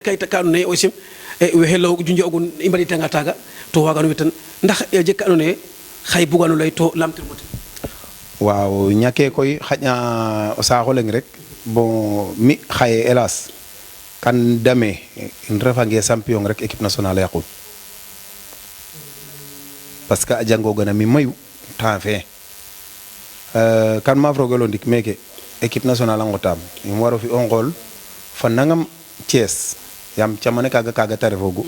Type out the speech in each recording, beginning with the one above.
kayta ka andoona yee aussi we hello junjo ogun i mbaɗitanga taaga to waagan we tan ndax jeg ka andoona yee xay bugan o lay to lamtirmo ten waaw ñake koy xaƴna o saaxo leng rek bon mi xaye hélas kan dame in refange champion rek équipe nationale yaqun parce que a jangogana mi mayu temps fe kan ma frogelo ndik meke équipe nationale a ngotam im waro fi o ngol fa nangam Thiès yam camane kaga ta refogu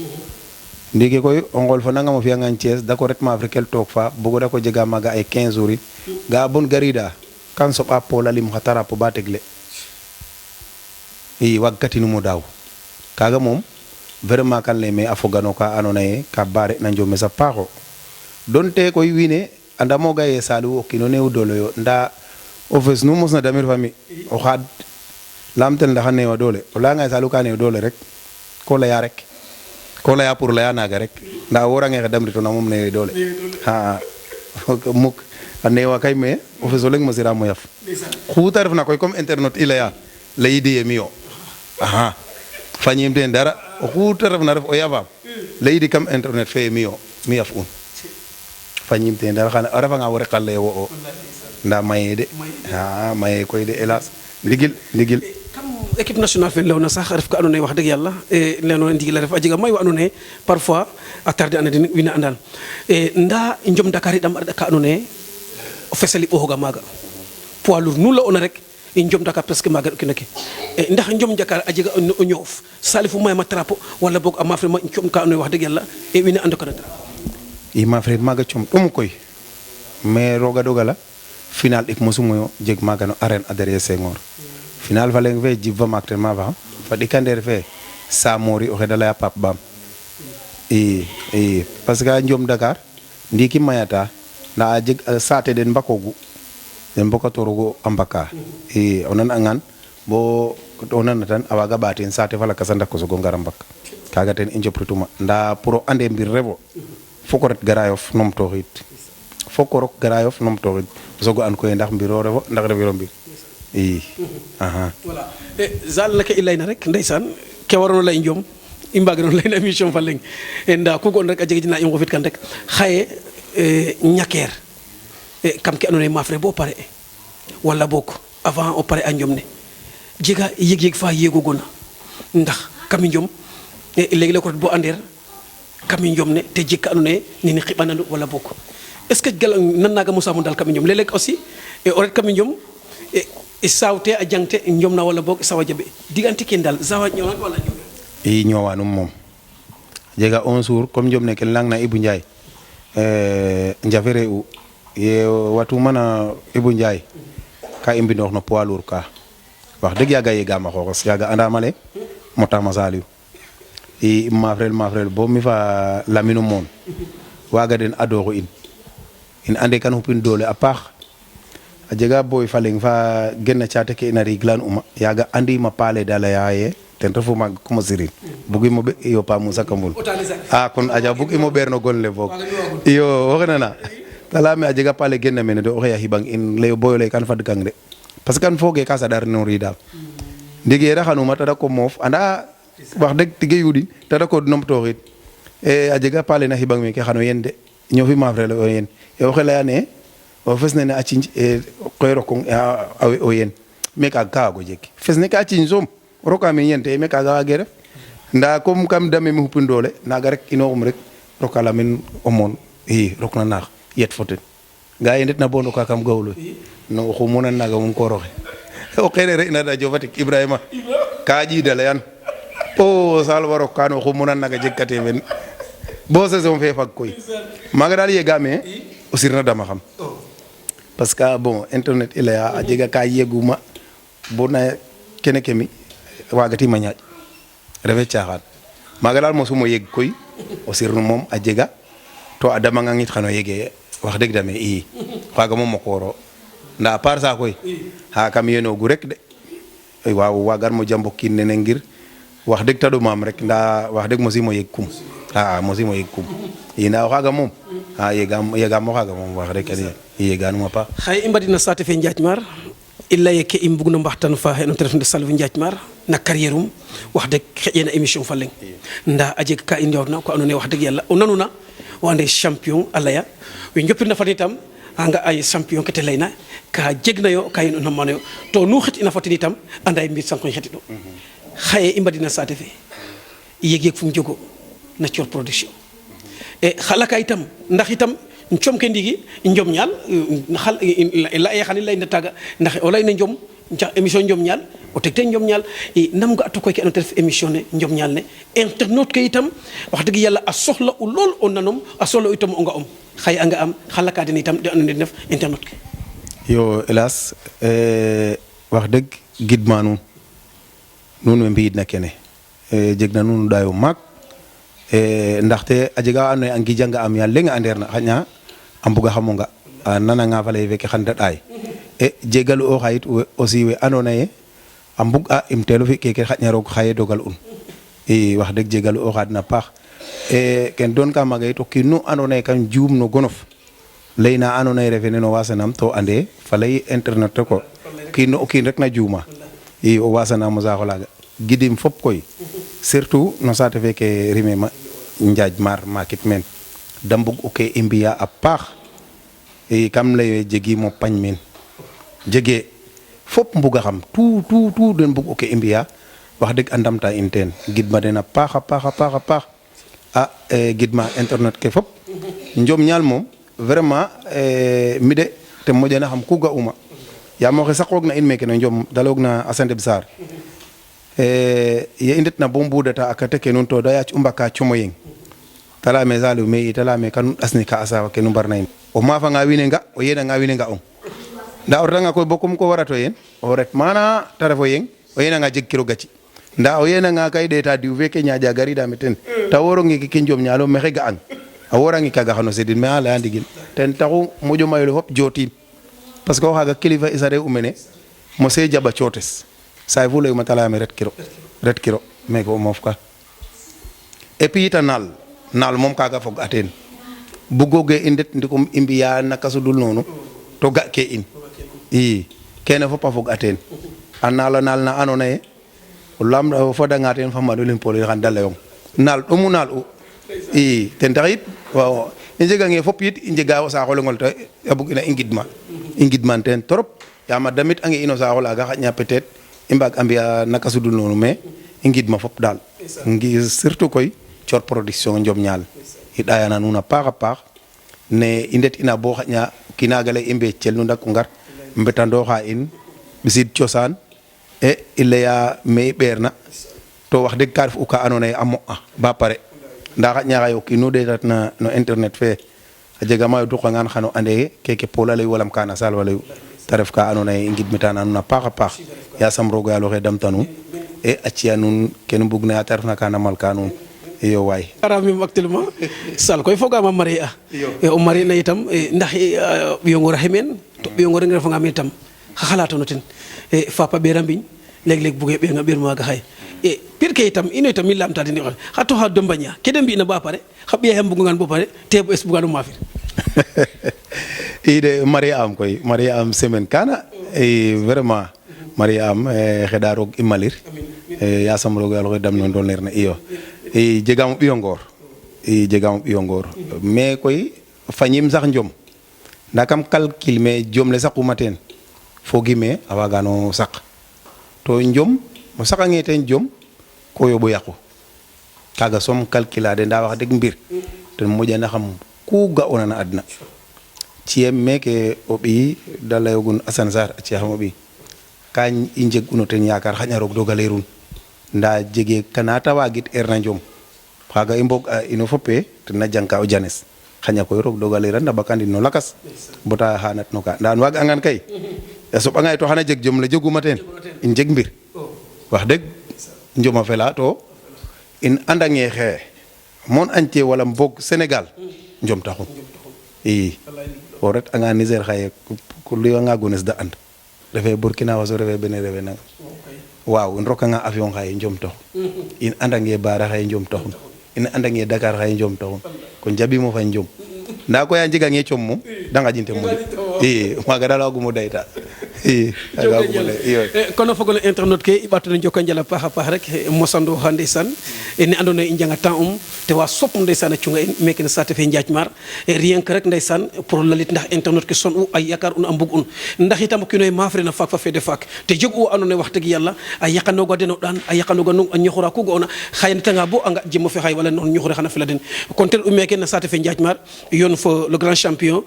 ndiki koy o ngol fa nangam o fiyangan Thiès dako retma africain tok fa bugo dako jega maga ay 15 jours ga bon garida kan soɓa pola lim xatara po ba tegle i waggati numo daw kaga mom vraiment kan lay me a fogano ka andoona ye ka bare na njome sa paaxo donte koy wiine anda moga ye Saliou o kiino neew doole yo nda o fes nu mosna damir fami o xaad lamtel ndax a neewa doole o layanga ye Saliou ka neew doole rek ko laya pour laya naga rek nda worange xe damritona moom neewe doole xa muk a neewa kay me o fes o leng mo sira mo yaf xuta refna koy comme internet i leya leyidiye mi yo aha fañim ten dara o xuta refna ref o yafaam leyidi kam internet fe mi yo mi yaf un fañim ten dara xana a refanga wo rek a leye wo o nda maye de a maye koy de hélas ndigil kam équipe nationale fe lewna sax a ref ka andoona yee wax dëgg yàlla leyano ndigil a ref a jega mayu andoona yee parfois a tarder anda den wiin we andan nda njom Dakar itam a reɗa ka andoona yee o fesali ɓooxoga maaga poids lourd nu la'oona rek i njom Dakar presque maaga o kino ke ndax njom Dakar a jega o ñoof Salif mayama trapo wala boog a maaf le ma com ka andoona yee wax dëgg yàlla wiin we ando kana trapo i maaf ret maaga com ɗom koy mais roga dogala final ik mosumoyo jeg maaga no arène Adrien Senghor final fa leng fe jibva maak ten ma fa fa ɗikandeer fe Samori o xeda laya Pape Bam i parce que a njom Dakar ndiiki mayata nda a jeg saate den mbakogu den mbokatorogu a mbaka i o nan angan bo o nana tan a waaga ɓaatin saate fa lakas a ndak o sogo ngara mbak kaga ten i njoprituma nda pour o ande mbir refo foko ret Garayof numtooxid foko rok Garayof numtooxid o sogo an koye ndax mbiro refo ndax refiro mbir i aha voilà zal la ke i layna rek ndeysaan ke waroona lay njom i mbaagino layna émission fa leng nda ku ga'oona rek a jega na i ngofit kan rek xaye ñakeer kam ke andoona yee maaf re bo pare wala boog avant o pare a njom ne jega yeg fa yeegogona ndax kam i njom léegi-léeg ko ret bo andeer kam i njom ne te jeg ka andoona yee nene xiɓanandu wala boog est ce que gal nan naaga mosaamo dal kam i njom léeg-léeg aussi o ret kam i njom sawte a jangte njom na wala boog sawa jaɓe digante ken dal sawa ñowan wala njom i ñowanum moom jega un jour comme njom ne ken lang na Ibou Ndiaye njafere u ye watu mana Ibou Ndiaye ka i mbinoox no poids lourd ka wax dëgg yaaga yegaam a xooxes yaaga andaam ale motama Saliou i maafrel bo mi fa laminu moon waaga den adooxu in ande kan xupin doole a paax a jega boy fa leng fa genna caate ke ina riglan uma yaaga andima paale da laya ye ten refu maaga comme sirin bugimo ɓe iyo Pa Moussa Kambul a kon aja bugimo ɓeer no gon le boog iyo woxe nana ta leyame a jega paale genna mene de o xey a xiɓang in leyo boyo ley kan fad kang de parce que kan fooge ka saɗar norida ndiki ye raxanuma ta dako moof anda wax deg tige yuɗin ta dako numtooxid a jega paale na xiɓang meke xano yen de ñofi maafrele o yen e oxe leyane o fes nene a cinj koy rokong o yen mais kaga ka waago jeg fes ne ka cinj soom roka me yente mais kaga waage ref nda comme kam dame mi xupin doole naga rek inoxum rek roka lamin o moon i rok na naax yet fo ten ga ye ndetna bo ndoka kam gawlo no oxu munan naga mum kooroxe o xene re ina radio Fatick Ibrahima ka ƴiida leyan o sal wa rok kan oxu munan naga jeg kate men bo saison fe fag koy maaga daal yegame o sirna dama xam parce que bon internet i leya a jega ka yeguma bo na kene ke mi wagatima ñaaƴ refe caaxaan maaga daal mosumo yeg koy o sirnu moom a jega to a damangang it xano yege wax deg dame i xaaga moom o kooro nda a part ça koy xa kam yenogu rek de waaw wagan mo jambo kiin nene ngir wax deg ta ɗomaam rek nda wax deg mosimo yeg kum mosimo yeg kum i nda o xaaga moom yegam o xaaga moom wax deg i yeganuma paax xaye i mbadina saate fe Njathmar illa yeke im bugno mbaxtan fa hen telefon de Salve Ndiaye Mar na carrière wax dëgg xëjee na émission fa leng nda a jeg ka i njawna ko andoona yee wax dëgg yàlla o nanuna o ande champion a laya we njopirna fat itam anga ay champion ke te layna ka jegnayo ka in o namanoyo to nu xet ina fatin itam anda mbir sankoy xetiɗo xaye i mbadina saate fe yeg fu mu jogo na Thior Production e xala ka itam ndax itam com ke ndigi njom ñaal xal la ye xani layna taga ndax o layna njom émission njom ñaal o tegte njom ñaal i nam ga to koy ke ando def émission ne njom ñaal ne internaute ke itam wax dëgg yàlla a soxla u lool o nanom a soxla u itam o nga xaye a nga am xala ka den itam de ando def internaute ke yo hélas wax dëgg gidma nuun we mbi'idna kene jeg na nuun ɗayo maak ndaxte a jega wa andoona yee a ngijanga am ya leŋ a andeerna xaƴna a mbugaxamo nga a nananga fa lay feke xan da ɗaay jegalu o xayit aussi we andoona yee a mbug'a im teelo fi keke xaƴna roog xaye dogal'un i wax dëgg jegalu o xaadna paax ken doon ka maaga yit o kiin nu andoona yee kam juum no gonof layna andoona yee refe nen o wasanam to ande fa lay internet rek o kiin rek na juuma i o wasanaam o saax olaaga gidim fop koy surtout no saate feke rime ma Ndiaye Mar makit men da mbug o ke i mbi'a a paax i kam layo jegiim o pañ men jege fop mbugaxam tout den mbug o ke i mbi'a wax dëgg a ndamta in teen gidma den a paax a paax a gidma internet ke fop njom ñaal moom vraiment mi de te moƴana xam ku ga'uma yaam oxe saqoogna in meke no njom daloogna a Sendeb Sarr ye i ndetna bo mbudata a kate ke nuun to da yaac u mbaka como yeng ta leyame Saliou me i ta leyame kan ɗasni ka a saafa ke nu mbarna in o maafanga wiin we nga o yenanga wiin we nga'ong nda o retanga koy bo kum ko warato yen o ret mana ta ref o yeng o yenanga jegkiro gaci nda o yenanga kay ɗeeta diw feke ñaaƴa garidame ten ta woronge ke njom ñaalo maxey ga'ang a worange kaga xano sedin mais a leya ndigil ten taxu moƴo mayole fop jotin parce que o xaaga kilifa isa re'u mene mose jaɓa cootes saay fu leyuma ta leyame ret kiro meke o moof ka et puis yita naal moom kaga fog a teen bugoge i ndet ndikum i mbiya naka sudul noonu to ga ke in i kene fop a fog a teen a naal na andoona yee o fodanga teen fa maɗo lim pol xan da layong naal ɗomu naal u i ten tax it waaw i njegange fop yit i njega o saaxo leŋol te a bug ina i ngidman teen trop yaam a damit ange ino saaxo laaga xaƴna peut être i mbaag a mbi'a naka sudul noonu mais i ngidma fop daal surtout koy Thior Production njom ñaal i ɗayana nuun a paax ne i ndet ina bo xaƴna kinaaga lay i mbeecel nu ndak o ngar mbetandooxa in ɓisid cosaan e i laya me i ɓeerna to wax dëgg ka ref u ka andoona yee a mo'a ba pare nda xaƴna xaye o kiin nu ɗeetatna no internet fe a jega mayu duqangaan xano ande keke Paul a layu walam Kana Sall a layu ta ref ka andoona yee i ngidmitana nuun a paax yasam roog o yaal oxe damta nuun e a ci'a nuun kenu mbugna ya ta refna ka namal ka nuun iyo waay ara mim actuellement Sall koy fogaam a marier a o marier na itam ndax ɓiyongor a xemeen to ɓiyongor a refanga meen itam xa xalatono ten fapa ɓeera mbiñ leg buge ɓeeranga ɓeer maaga xaye pir ke itam ino itam i lamta den xa to xa dombaña ke de mbi'na ba pare xa ɓiya xe mbugangan bo pare te es bugano maafir i de marier am koy marier am semaine kana i vraiment marier am xeɗa roog i malir yasam roog yaal oxe damno ndoneer na iyo i jegaam o ɓiyo ngoor mais koy fañiim sax njom nda kam calcul me jom le saquma teen fogime a wagano saq to njom o saqange teen jom ko yoɓo yaqu kaga som calculade nda wax deg mbir ten moƴana xam ku ga'ona na adna ciyem meke o ɓiy da layogun Assane Sarr a ci'axam o ɓiy ka i njeg'uno ten yakar xaƴna roog dogalerun nda jege kana ta waagit erna njom xaga i mbog a ino fope tena jangka o janes xaƴna koy roog dogaleran da ɓakandin no lakas bota xanat no ka nda waag angan kay a soɓanga to xana jeg jom le jeguma teen in jeg mbir wax deg njoma fela to in andange xe mon entier wala mbog Sénégal njom taxun i o ret anga Niger xaye ku liwanga gones da and refe Burkina Faso refe bene refe nanga waaw in rokanga avion xaye njom taxun in andange Bara xaye njom taxun in andange Dakar xaye njom taxun kon jabimo fa njom nda koy a njegange com moom da ngaƴinte moƴo i maaga dal wagumo dayta aga bugole iyo kono fogole internet ke i ɓato joko njala paax a paax rek mosando xa ndeysaan ne andoona yee i njanga temps te wa sop ndeysaan a cunga in meke no saate fe Njaaj Maar rien que rek ndeysaan pour lalit ndax internet ke son u a yakar un a mbug un ndax itam o kiino ye maaf rena faak fa fede faak te jeg u andoona yee wax dëgg yàlla a yaqanooga den o ɗaan a yaqanooga nu a ñoxora ku ga'oona xaye ndetanga bo a nga jem o fe xaye wala noon ñoxore xana fela den kon ten u meke no saate fe Njaaj Maar yoon fo le grand champion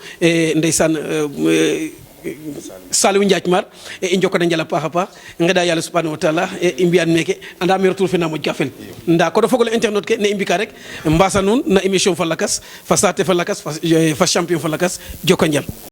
ndeysaan Saliou Njaaj Maar i njokana njala paax a paax ngeɗa yàlla subhanahu wa taala i mbiyan meke anda me retour fe na moƴ ka fel nda kono fogole internet ke ne i mbika rek mbasa nuun na émission fa lakas fa saate fa lakas fa champion fa lakas joko njal